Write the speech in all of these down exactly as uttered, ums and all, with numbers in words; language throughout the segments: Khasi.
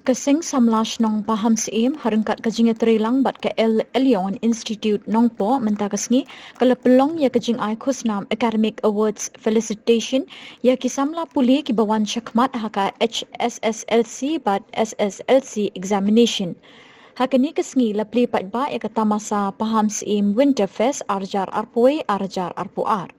Ka Seng Samla Shnong Pahamsyiem, ha ryngkat ka jingïatreilang bad ka El Elyon Institute Nongpoh mynta ka sngi, ka la pynlong ïa ka jingai khusnam Academic Awards Felicitation ïa ki samla pule kiba wan shakhmat ha ka H S S L C bad S S L C examination. Ha kane ka sngi la plie paidbah ïa ka tamasa Pahamsyiem Winter Fest ar hajar arphew wei ar hajar arphew ar.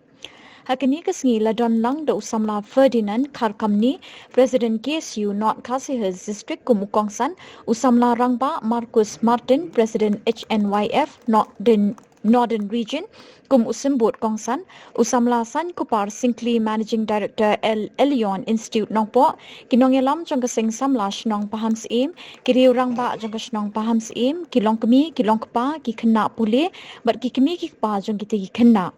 Ha kane ka sngi la don lang da u samla Ferdinand Kharkamni, President K S U North Khasi Hills District kum u kongsan, u samla rangbah Marcus Martin, President H N Y F Northern, Northern Region kum u symbud kongsan, u samla Sainkupar Syngkli, Managing Director El Elyon Institute Nongpoh, ki nongïalam jong ka Seng Samla Shnong Pahamsyiem, ki riew rangbah jong ka shnong Pahamsyiem, ki longkmie, ki longkpa, ki khynnah pule bad ki kmie ki kpa jong kitei ki khynnah.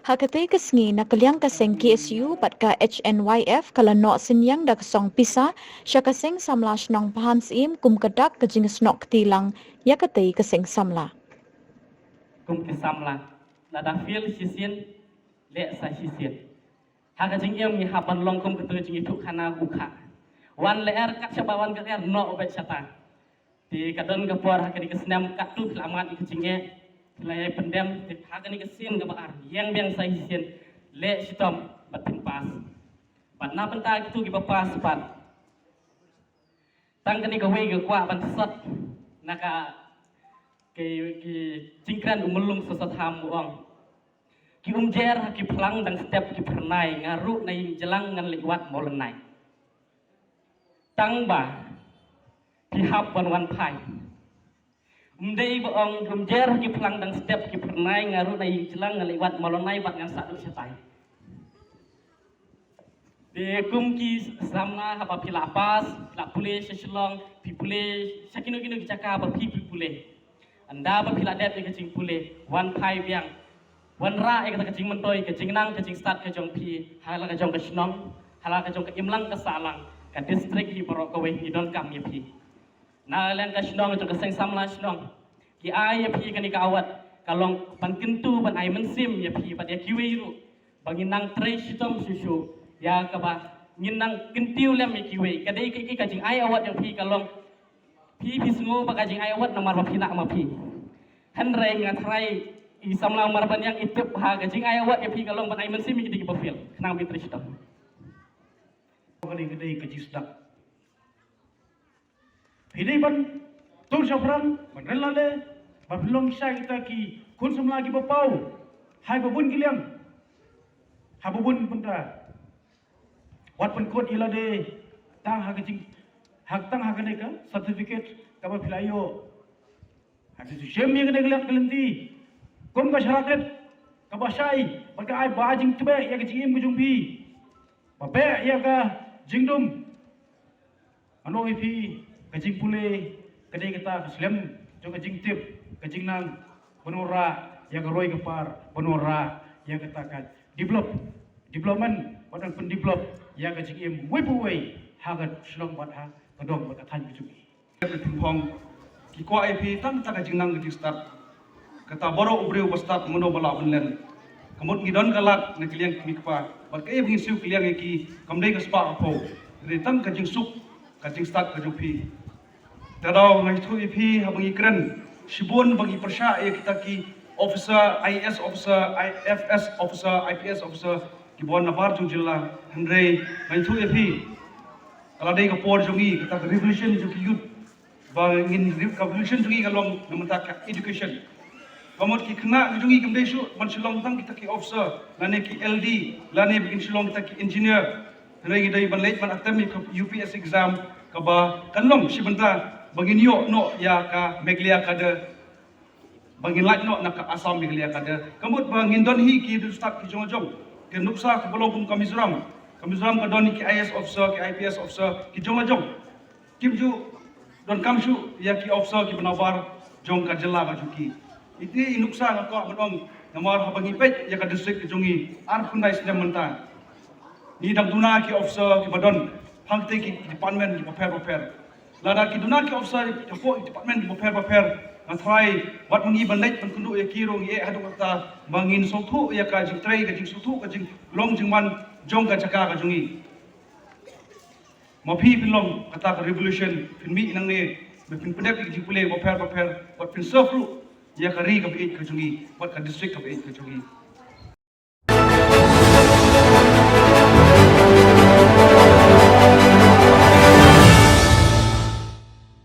Ha katei ka sngi, na ka liang ka seng K S U bad ka H N Y F ka la noh synñiang da ka song pisa sha ka Seng Samla Shnong Pahamsyiem kum ka dak ka jingsnoh kti lang ïa katei ka Seng Samla. Kum ki samla, lada fail shisien, leh sa shisien. Ha ka jingim ngi hap ban long kum katei ka jingïathuhkhana u kha. Wan lyer kat shaba wan ka lyer, noh beit shata. Te ka don ka por ha kane ka snem katto phi la mad ïa ka jingeh, phi la ïai pyndem, te ha kane ka sien kaba ar, ïeng biang sa shisien, leh shitom bad phin pass. Bad na bynta kito kiba pass pat, tang kane kawei ka kwah ban sot na ka, ki, ki jingkren u Myllung Sosot Ham u ong: Ki umjer ha ki phlang dang step ki phyrnai, nga ruh na ïing jlang ngan leit wad mawlynnai. Tang ba phi hap ban wan phai. Ym dei ba ong ki umjer ha ki phlang dang step ki phyrnai, nga ruh na ïing jlang ngan leit wad mawlynnai bad ngan sah duh shatai. Te kum ki samla, haba phi la pass, phi la pule sha Shillong, phi pule sha kino kino ki jaka ba phi, phi pule. Ynda ba phi la dep ïa ka jingpule, wan phai biang. Wanrah ïa kata ka jingmyntoi, ka jingnang, ka jingstad ka jong phi ha la ka jong ka shnong, ha la ka jong ka imlang ka sahlang, ka district hi baroh kawei ngi donkam ïa phi. Na liang ka shnong jong ka Seng Samla Shnong, ki ai ïa phi kane ka award, ka long ban kyntu, ban ai mynsiem ïa phi bad ïa kiwei ruh, ba ngin nang trei shitom shuh shuh ïa kaba ngin nang kyntiew lem ïa kiwei. Ka dei ka, ka jingai award ïa phi ka long, phi, phi sngew ba ka jingai award namar ba phi nang ma phi. Hynrei nga tharai i samla Marbaniang i tip ha ka jingai award ïa phi ka long ban ai mynsiem ïa kito kiba fail, khnang ba kin trei shitom. Ka dei, ka dei ka jingsdang. Phi dei ban tur shaphrang, ban rem lade, ban pynlong shisha kita ki khun samla kiba paw ha kaba bun ki liang, ha kaba bun bynta. Wat pynkut ïa lade tang ha ka jing, ha, tang ha kane ka certificate kaba phi la ïoh. Hynrei to shem ïa kane ka lad ka lynti kum ka sharakit kaba shai bad ka ai ba jingtbeh ïa ka jingim ka jong phi, ba beh ïa ka jingdum. Ngan ong ïa phi, ka jingpule ka dei kata ka slem jong ka jingtip, ka jingnang, ban wanrah ïa ka roi ka par, ban wanrah ïa kata ka develop, development, ban pyndevelop ïa ka jingim uwei pa uwei ha ka shnong bad ha ka dong bad ka thaiñ ka jong ngi. Pynphong, ki kwah ïa phi tang kata ka jingnang ka jingstad. Kata baroh u briew ba stad, mano ba lah ban len. Ka mut ngi don ka lad na ka liang ki kmie kpa, bad kaei ba ngin siew ka liang ïa ki kam dei ka spah ka phew, hynrei tang ka jingsuk, ka jingstad ka jong phi. Te daw nga ïathuh ïa phi, haba ngi kren shibun ba ngi pyrshah ïa kita ki officer, I A S officer, I F S officer, I P S officer, kiba wan na bar jong jylla. Hynrei nga ïathuh ïa phi, ka la dei ka por jong ngi, kata ka revolution jong ki youth, ba ngin re-, ka revolution jong ngi ka long na bynta ka education. Ka mut ki khynnah ki jong ngi kim dei shuh ban shu long tang kita ki officer, lane ki L D, lane ba kin shu long kita ki engineer. Hynrei ngi dei ban leit ban attempt ïa ka U P S C exam kaba kan long shi bynta ba ngin ïoh noh ïa ka Meghalaya cadre, ba ngin lait noh na ka Assam Meghalaya cadre. Ka mut ba ngin don hi ki riewstad ki jong la jong. Ka nuksa kaba long kum ka Mizoram. Ka Mizoram ka don hi ki I A S officer, ki I P S officer ki jong la jong. Kim ju donkam shuh ïa ki officer kiba nabar jong ka jylla ka jong ki. Ite i nuksa nga kwah ban ong, namar haba ngi peit ïa ka district ka jong ngi arphew khyndai snem mynta, ngi dang duna ki officer kiba don ha kitei ki department kiba pher bapher. Lada ki duna ki officer hapoh ki department kiba pher bapher, nga tharai wat ma ngi ban leit ban kynduh ïa ki ruh ngi eh haduh katta ba ngin sngewthuh ïa ka jingtrei, ka jingsngewthuh, ka jinglong jingman jong ka jaka ka jong ngi. Ma phi phin long kata ka revolution, phin mih nangne, ba phin pyndep ïa ki jingpule bapher bapher, bad phin serve ruh ïa ka ri kaba ïeit ka jong ngi, bad ka district kaba ïeit ka jong ngi.